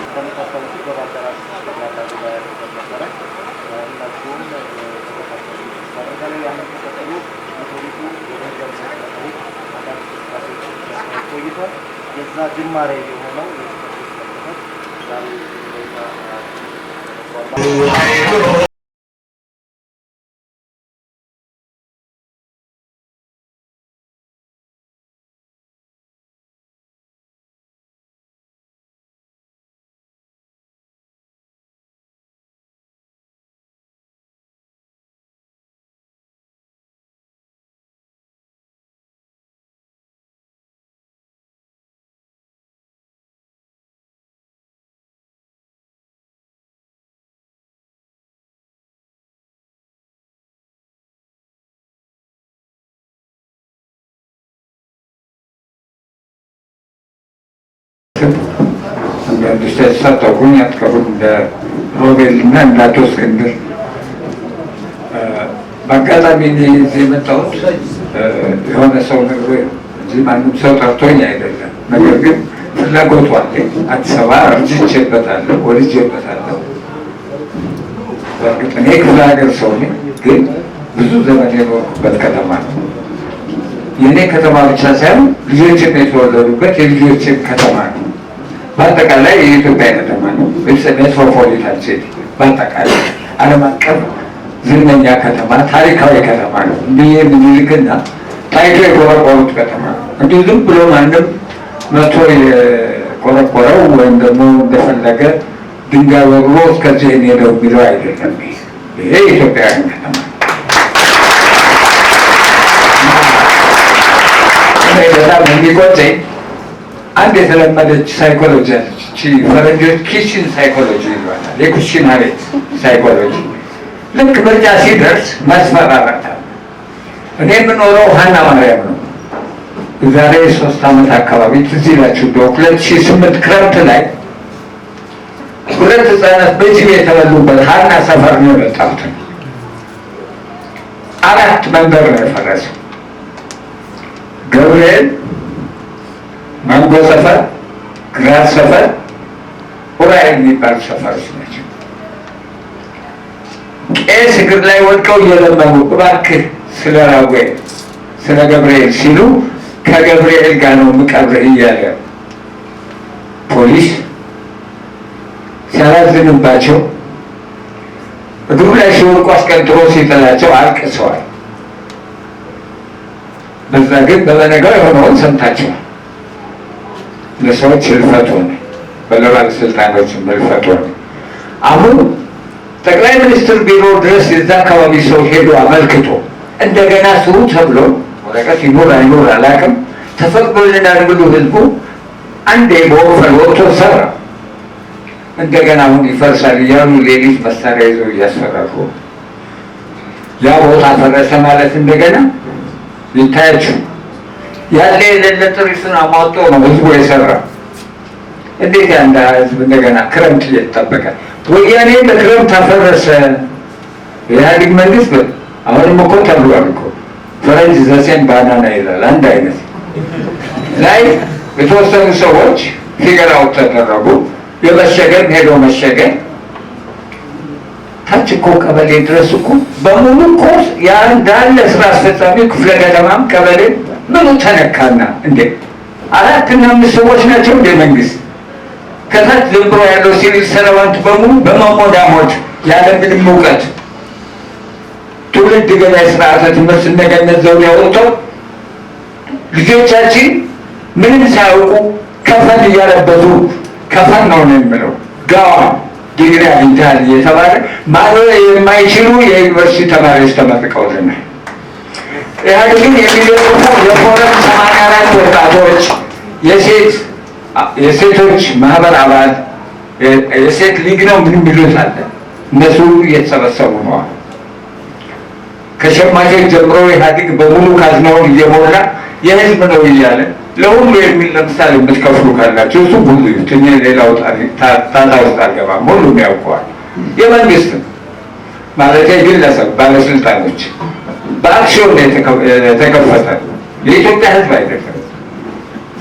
እንደምታስታውሱት በባልደራስ ጠቅላላ ጉባኤ አድርገን ነበረ። እነሱም ተከታተሉ አደርጋለሁ። ያንን ተከትሎ ምክር ቤቱ የገንዘብ መጠሪት አንዳንድ እንቅስቃሴዎችን ሲያካሂድ ቆይቷል። የዛ ጅማሬ የሆነው የጽሕፈት ቤት መከፈት ዛሬ በይፋ ተደርጓል። አንዳንድ ሳታውቁኝ አትቀሩም። እንደ ሮቤል እና እንደ አቶ እስክንድር በአጋጣሚ እኔ እዚህ የመጣሁት የሆነ ሰው ነግሮኝ ነው እንጂ ማንም ሰው ጠርቶኝ አይደለም። ነገር ግን ፍላጎቱ አለኝ። አዲስ አበባ አርጅቼበታለሁ፣ ወልጄበታለሁ። በእርግጥ እኔ ክፍለ ሀገር ሰው ነኝ፣ ግን ብዙ ዘመን የኖርኩበት ከተማ ነው። የእኔ ከተማ ብቻ ሳይሆን ልጆችም የተወለዱበት የልጆችም ከተማ ነው። በአጠቃላይ የኢትዮጵያ ከተማ ነው። Metropolitan city፣ በአጠቃላይ ዓለም አቀፍ ዝነኛ ከተማ፣ ታሪካዊ ከተማ ነው። እንዲህ ምኒልክና ጣይቱ የቆረቆሩት ከተማ ነው። እንዲሁ ዝም ብሎ ማንም መቶ የቆረቆረው ወይም ደግሞ እንደፈለገ ድንጋይ ወርውሮ እስከዚህ ሄደው የሚለው አይደለም። ይሄ የኢትዮጵያውያን ከተማ ነው። እኔ በጣም የሚቆጨኝ አንድ የተለመደች ሳይኮሎጂ አለች። እቺ ፈረንጆች kitchen psychology ይሏታል። የኩሽና ቤት ሳይኮሎጂ። ልክ ምርጫ ሲደርስ ማስፈራራት አለ። እኔ የምኖረው ሀና ማርያም ነው። ዛሬ 3 ዓመት አካባቢ ትዝ ይላችሁ እንደው 2008 ክረምት ላይ ሁለት ህፃናት በጅብ የተበሉበት ሀና ሰፈር ነው የመጣሁት። አራት መንደር ነው የፈረሰው። ገብርኤል፣ ማንጎ ሰፈር፣ ግራር ሰፈር፣ ኡራኤል የሚባሉ ሰፈሮች ናቸው። ቄስ እግር ላይ ወድቀው እየለመኑ እባክህ ስለ ራጉኤል ስለ ገብርኤል ሲሉ ከገብርኤል ጋር ነው የምቀብርህ እያለ ፖሊስ ሲያላዝንባቸው እግሩ ላይ ሲወድቁ አስቀንጥሮ ሲጥላቸው አልቅሰዋል። በዛ ግን በበነጋው የሆነውን ሰምታችኋል። ለሰዎች ህልፈት ሆነ፣ ለባለስልጣኖችም ህልፈት ሆነ። አሁን ጠቅላይ ሚኒስትር ቢሮ ድረስ የዛ አካባቢ ሰው ሄዶ አመልክቶ እንደገና ስሩ ተብሎ ወረቀት ይኖር አይኖር አላውቅም፣ ተፈቅዶልናል ብሎ ህዝቡ አንዴ በወፈር ወጥቶ ሰራ። እንደገና አሁን ይፈርሳል እያሉ ሌሊት መሳሪያ ይዘው እያስፈራሩ፣ ያ ቦታ ፈረሰ ማለት እንደገና ይታያችሁ ያለ የሌለ ጥሪቱን አሟጦ ነው ህዝቡ የሰራ። እንዴት ያንድ ህዝብ እንደገና ክረምት እየተጠበቀ ወያኔ በክረምት አፈረሰ። የኢህአዴግ መንግስት አሁንም እኮ ተብሏል እኮ ፈረንጅ the same banana ይላል። አንድ አይነት ላይ የተወሰኑ ሰዎች figure out ተደረጉ። የመሸገን ሄዶ መሸገን ታች እኮ ቀበሌ ድረስ እኮ በሙሉ እኮ ያ እንዳለ ስራ አስፈጻሚ ክፍለ ከተማም ቀበሌ ምኑ ተነካና እንዴ? አራት እና አምስት ሰዎች ናቸው እንደ መንግስት ከታች ጀምሮ ያለው civil servant በሙሉ በመሞዳሞድ ያለ ምንም እውቀት ትውልድ ገና የስርዓተ ትምህርት እንደገነት ዘውዴ ያወጣው ልጆቻችን ምንም ሳያውቁ ከፈን እያለበሱ፣ ከፈን ነው ነው የምለው፣ ጋዋን ዲግሪ አግኝተሃል እየተባለ ማንበብ የማይችሉ የዩኒቨርሲቲ ተማሪዎች ተመርቀውልናል። ኢህአዴግን የሚደግፉ የፎረም 84 ወጣቶች፣ የሴቶች ማህበር አባል፣ የሴት ሊግ ነው ምን የሚሉት አለ። እነሱ እየተሰበሰቡ ነው። ከሸማቾች ጀምሮ ኢህአዴግ በሙሉ ካዝናውን እየሞላ የህዝብ ነው እያለ ለሁሉ የሚል፣ ለምሳሌ የምትከፍሉ ካላቸው እሱ ሁሉ ይሁት፣ እኔ ሌላው ጣጣ ውስጥ አልገባም። ሁሉም ያውቀዋል። የመንግስት ማለት የግለሰብ ባለስልጣኖች በአክሲዮን የተከፈተ የኢትዮጵያ ሕዝብ አይደለም።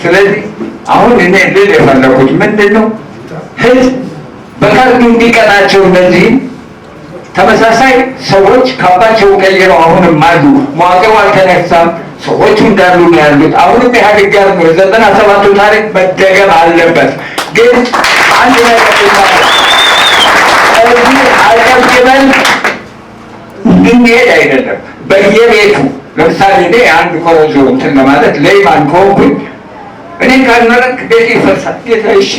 ስለዚህ አሁን እኔ ልል የፈለኩት ምንድን ነው፣ ሕዝብ በካርዱ እንዲቀጣቸው እነዚህም ተመሳሳይ ሰዎች ካባቸውን ቀይረው አሁንም አሉ። መዋቅሩ አልተነሳም። ሰዎቹ እንዳሉ ነው ያሉት። አሁንም ኢህአዴግ ጋር ነው። የ97ቱ ታሪክ መደገም አለበት። ግን አንድ ነገር እዚህ አጨብጭበን እንድንሄድ አይደለም። በየቤቱ ለምሳሌ እኔ አንድ ኮረጆ እንትን ለማለት layman ከሆንኩኝ እኔ ካልመረጥክ ቤት ይፈርሳል። ጌታ እሺ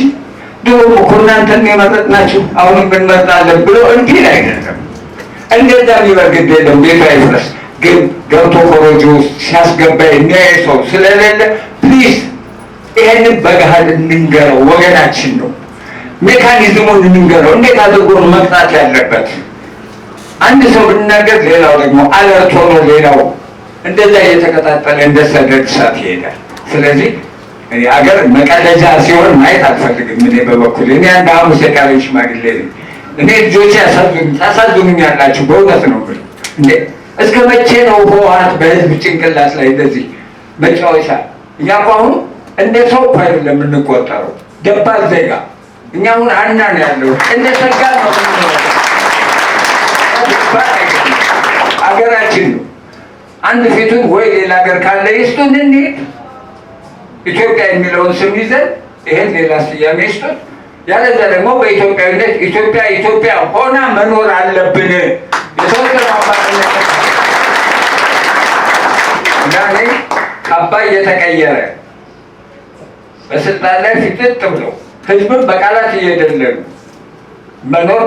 ድሮም እኮ እናንተን የመረጥናችሁ አሁንም እንመርጣለን ብሎ እንዲል አይደለም። እንደዛ ቢበል ግድ የለም ቤቱ አይፍረስ። ግን ገብቶ ኮረጆ ውስጥ ሲያስገባ የሚያይ ሰው ስለሌለ please ይሄንን በገሃድ እንንገረው፣ ወገናችን ነው። Mechanism ኡን እንንገረው፣ እንዴት አድርጎ ነው መቅጣት ያለበት። አንድ ሰው ብንናገር ሌላው ደግሞ alert ሆኖ ሌላው እንደዛ እየተቀጣጠለ እንደ ሰደድ እሳት ይሄዳል። ስለዚህ እኔ አገር መቀለጃ ሲሆን ማየት አልፈልግም። እኔ በበኩል እኔ አንድ ሐሙስ የቀረኝ ሽማግሌ ነኝ። እኔ ልጆቼ ታሳዝኑኛላችሁ፣ በእውነት ነው የምልህ። እንዴ እስከ መቼ ነው ህወሓት በህዝብ ጭንቅላት ላይ እንደዚህ መጫወቻ? እኛ እኮ አሁን እንደ ሰው እኮ አይደለም የምንቆጠረው፣ ደባል ዜጋ። እኛ አሁን አና ነው ያለው፣ እንደ ሰጋ ነው የምንኖረው። አገራችን ነው። አንድ ፊቱን ወይ ሌላ ሀገር ካለ ይስጡን እንሂድ። ኢትዮጵያ የሚለውን ስም ይዘን ይሄን ሌላ ስያሜ ይስጡን። ያለዛ ደግሞ በኢትዮጵያዊነት ኢትዮጵያ ኢትዮጵያ ሆና መኖር አለብን። የተወሰኑ አባትነት እና እኔ ካባ እየተቀየረ በስልጣን ላይ ፊጥጥ ብለው ህዝብን በቃላት እየደለሉ መኖር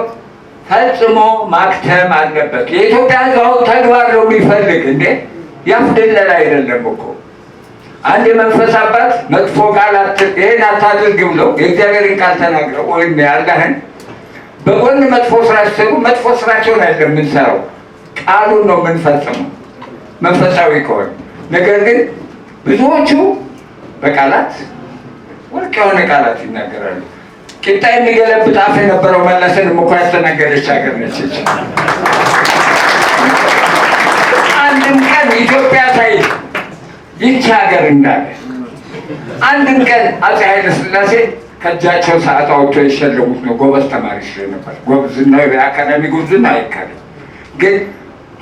ፈጽሞ ማክተም አለበት። የኢትዮጵያ ህዝብ አሁን ተግባር ነው የሚፈልግ። እንዴ ያፍ ድለላ አይደለም እኮ። አንድ የመንፈስ አባት መጥፎ ቃል ይሄን አታድርግ ብለው የእግዚአብሔርን ቃል ተናግረው ወይም የአላህን በጎን መጥፎ ስራ ሲሰሩ መጥፎ ስራቸውን አይደለም የምንሰራው፣ ቃሉን ነው የምንፈጽመው መንፈሳዊ ከሆነ። ነገር ግን ብዙዎቹ በቃላት ወርቅ የሆነ ቃላት ይናገራሉ። ቂጣ የሚገለብጥ አፍ የነበረው መለስን እኮ ያስተናገደች ሀገር ነች። አንድም ቀን ኢትዮጵያ ሳይል ይቺ ሀገር እንዳለ አንድም ቀን አፄ ኃይለ ሥላሴ ከእጃቸው ሰዓት አውጥቶ የሸለሙት ነው። ጎበዝ ተማሪ ስለነበር ጎብዝና የአካዳሚ ጉብዝና አይካድም። ግን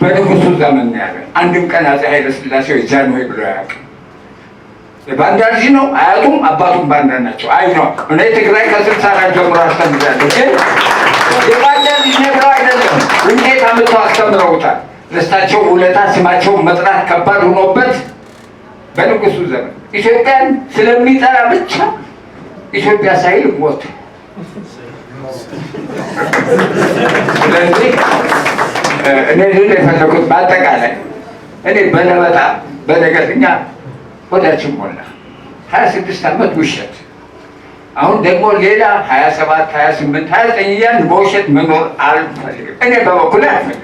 በንጉሱ ዘመን ነው ያለ። አንድም ቀን አፄ ኃይለ ሥላሴ ጃንሆይ ብሎ አያውቅም። የባንዳ ልጅ ነው። አያቱም አባቱም ባንዳ ናቸው። አይ ነው እኔ ትግራይ ከ64 ጀምሮ አስተምራለሁ። ግን የባንዳ ልጅ ነው ብለው አይደለም ውጤት አምጥተው አስተምረውታል። ለእሳቸው ውለታ ስማቸውን መጥራት ከባድ ሆኖበት በንጉሱ ዘመን ኢትዮጵያን ስለሚጠራ ብቻ ኢትዮጵያ ሳይል ሞተ። ስለዚህ እኔ ልል የፈለኩት በአጠቃላይ እኔ በለበጣ በነገር እኛ ሆዳችን ሞላ። 26 ዓመት ውሸት፣ አሁን ደግሞ ሌላ 27 28 29 እያልን በውሸት መኖር አልፈልግም። እኔ በበኩሌ አልፈልግም።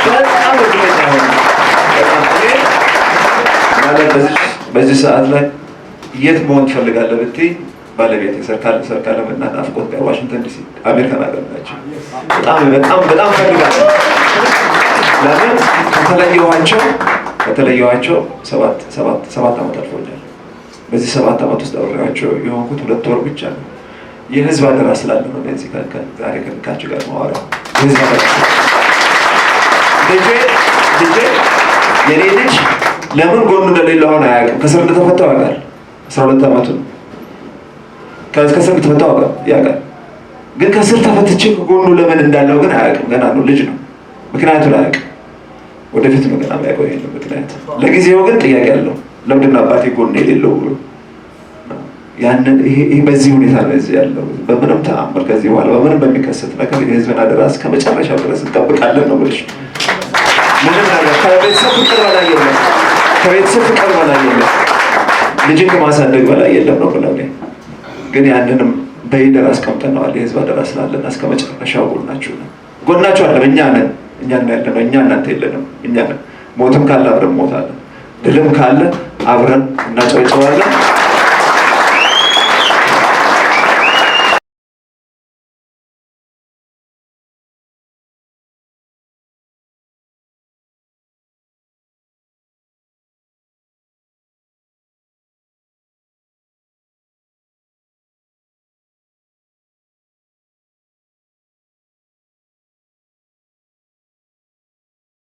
በጣም እርግጠኛ ሆኜ ማለት በዚህ ሰዓት ላይ የት መሆን ትፈልጋለህ ብትይ ባለቤቴ ሰርካለም እና ናፍቆት ጋር ዋሽንግተን ዲሲ አሜሪካን ሀገር ናቸው። በጣም በጣም በጣም ፈልጋለሁ። ለምን ከተለየኋቸው 7 ዓመት አልፎኛል። በዚህ 7 ዓመት ውስጥ አብሬያቸው የሆንኩት 2 ወር ብቻ ነው። የህዝብ አደራ ስላለ ነው እዚህ ዛሬ ከካችሁ ጋር ማወራው። የህዝብ አደራ ልጄ የኔ ልጅ ለምን ጎኑ እንደሌለው አሁን አያውቅም። ከስር እንደተፈታው ያውቃል። 12 ዓመቱ ነው። ከስር እንደተፈታው ያውቃል። ግን ከስር ተፈትቼ ከጎኑ ለምን እንዳለው ግን አያውቅም። ገና ነው፣ ልጅ ነው። ምክንያቱን አያውቅም። ወደፊት ነው ገና የሚያውቀው ይሄን ምክንያት። ለጊዜው ግን ጥያቄ አለው። ለምንድን ነው አባቴ ጎን የሌለው ብሎ ያንን ይሄ በዚህ ሁኔታ ነው እዚህ ያለው። በምንም ተአምር ከዚህ በኋላ በምንም በሚከሰት ነገር የህዝብን አደራ እስከ መጨረሻው ድረስ እንጠብቃለን ነው የምልሽ። ምንም ነገር ከቤተሰብ ፍቅር በላይ የለም። ከቤተሰብ ፍቅር በላይ የለም። ልጅን ከማሳደግ በላይ የለም ነው ብለው ግን ያንንም በይደር አስቀምጠነዋል። የህዝብ አደራ ስላለን እስከ መጨረሻው ጎናችሁ ነው። ጎናችሁ አለ። እኛ ነን፣ እኛ ነን ያለነው። እኛ እናንተ የለንም። እኛ ነን። ሞትም ካለ አብረን ሞታለን። ድልም ካለ አብረን እናጨበጭባለን።